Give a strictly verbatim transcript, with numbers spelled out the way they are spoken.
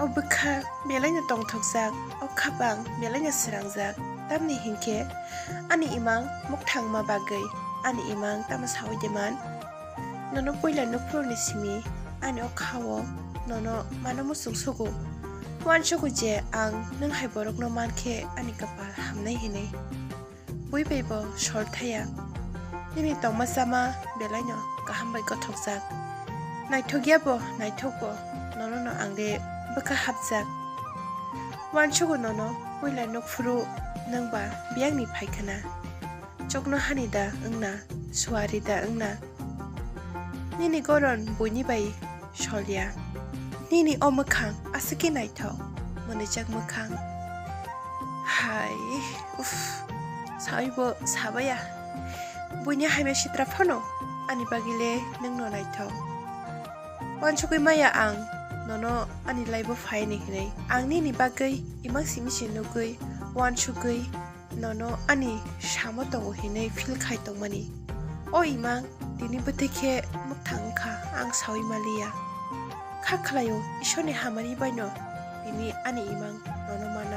O bwkha belaino tongthokjak, o khapang belaino srangjak, tamni hinkhe ani imang mukthangma bagwi ani imang tamo sawi de man? Nono puila nukphuruni simi ani o khao nono mano muchung sugo. Uansugo je ang nwng hai borokno mankhe ani kwpal hamnai hinwi. Bui bai bo sor thaya. Nini tongma chama belaino kaham bai gothokjak. Naithok ya bo, naithok bo, nono no ang de bwkha hapjak. Uansugo nono puila nukphuru nwng ba biyangni phaikhana. Chokno hani da wngna, suari da wngna. Nini goron buini bai solya. Nini o mwkhang aswk khe naithok, mwnwijak mwkhang. Hai, uff, sawi bo sabaya. Buini hamya sitra phano ani bagwi le nwngno naithok. Uansugwi maya ang nono ani laibo phaini hinwi. Ang nini bagwi imang simi se nugwi, uansugwi nono ani samo tongo hinwi feel khai tongmani. O imang, tini bwtwi khe mwthang wngkha, ang sawi maliya. Kha khlaio, Isorni hamari baino tini ani imang nono mano.